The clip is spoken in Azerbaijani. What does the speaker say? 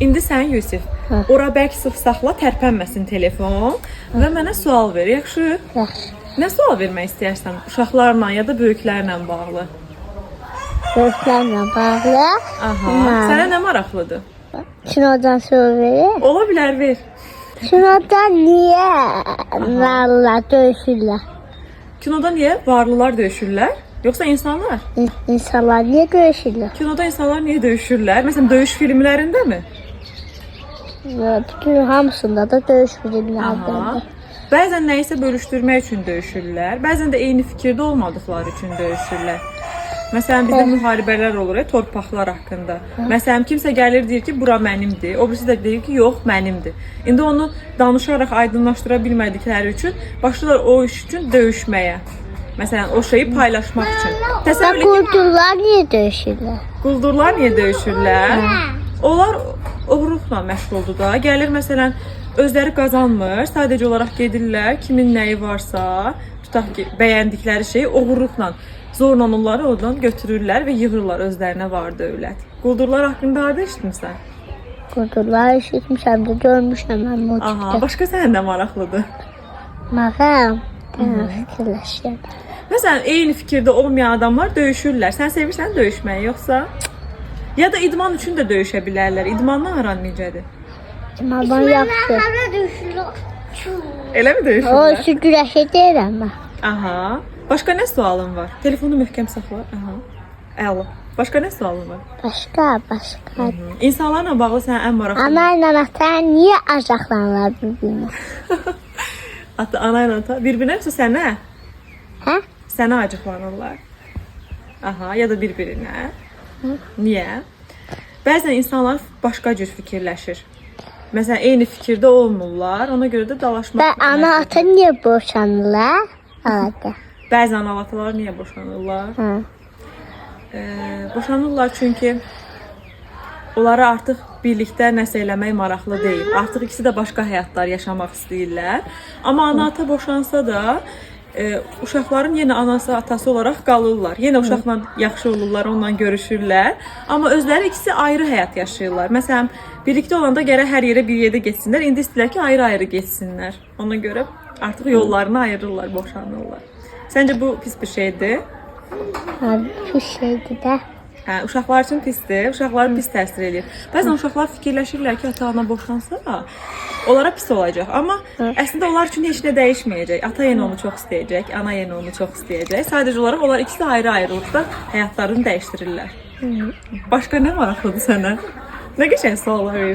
İndi sən Yusif, ora bərk sıx saxla, tərpənməsin telefon və mənə sual ver. Yaxşı? Yaxşı. Nə sual vermək istəyirsən uşaqlarla ya da böyüklərlə bağlı? Böyüklərlə bağlı. Aha. Sənə nə maraqlıdır? Kinodan sual verir. Ola bilər ver. Kinoda niyə varlılar döyüşürlər? Kinoda niyə varlılar döyüşürlər? Yoxsa insanlar? İnsanlar niyə döyüşürlər? Kinoda insanlar niyə döyüşürlər? Məsələn, döyüş filmlərindəmi? Bütün hamısında da döyüş filmlərindədir. Aha. Bəzən nəyisə bölüşdürmək üçün döyüşürlər, bəzən də eyni fikirdə olmadıqları üçün döyüşürlər. Məsələn, bizdə müharibələr olur ya, torpaqlar haqqında. Məsələn, kimsə gəlir deyir ki, bura mənimdir. O birisi də deyir ki, yox, mənimdir. İndi onu danışaraq aydınlaşdıra bilmədikləri üçün başlayırlar o iş üçün döyüşməyə. Məsələn, o şeyi paylaşmaq üçün. Və Təsəvvür elə ki, quldurlar niyə döyüşürlər? quldurlar niyə döyüşürlər? Onlar oğurluqla məşğuldur da. Gəlir məsələn özləri qazanmır, sadəcə olaraq gedirlər, kimin nəyi varsa, tutaq ki, bəyəndikləri şeyi oğurluqla, zorla onları oradan götürürlər və yığırlar özlərinə var dövlət. Quldurlar haqqında harda eşitmisən? Quldurlar eşitmişəm də görmüşəm mən Aha, multikdə. başqa sənin də maraqlıdır. Mağam, fikirləşirəm. Məsələn, eyni fikirdə olmayan adamlar döyüşürlər. Sən sevirsən döyüşməyi yoxsa? Ya da idman üçün də döyüşə bilərlər. İdmanla aran necədir? İdmandan yaxşı. Elə mi O döyüşürlər? üçün güləşə deyirəm mən. Aha. Başqa nə sualın var? Telefonu möhkəm saxla. Aha. Əla. Başqa nə sualın var? Başqa, başqa. İnsanlarla bağlı sənə ən maraqlı. Ana ilə ata niyə acaqlanırlar bir-birinə? Ata, ana ilə ata bir-birinə yoxsa sənə? Hə? Sənə acıqlanırlar. Aha, ya da bir-birinə. Niyə? Bəzən insanlar başqa cür fikirləşir. Məsələn, eyni fikirdə olmurlar. Ona görə də dalaşmaq. Və ana ata niyə boşanırlar? Arada. Bəzi ana atalar niyə boşanırlar? Hə. Boşanırlar çünki onlara artıq birlikdə nəsə eləmək maraqlı deyil. Artıq ikisi də başqa həyatlar yaşamaq istəyirlər. Amma ana-ata boşansa da uşaqların yenə anası, atası olaraq qalırlar. Yenə uşaqla yaxşı olurlar, onunla görüşürlər. Amma özləri ikisi ayrı həyat yaşayırlar. Məsələn, birlikdə olanda gərək hər yerə bir yerdə getsinlər. İndi istəyirlər ki, ayrı-ayrı getsinlər. Ona görə artıq yollarını ayırırlar, boşanırlar. Səncə bu pis bir şeydir? Hə, pis şeydir də. Hə, uşaqlar üçün pisdir. Uşaqlara pis təsir eləyir. Bəzən uşaqlar fikirləşirlər ki, ata-ana boşansa, onlara pis olacaq. Amma əslində onlar üçün heç nə dəyişməyəcək. Ata yenə onu çox istəyəcək, ana yenə onu çox istəyəcək. Sadəcə olaraq onlar ikisi ayrı-ayrılıqda həyatlarını dəyişdirirlər. Başqa nə maraqlıdır sənə? Nə qəşəng suallar verirsən.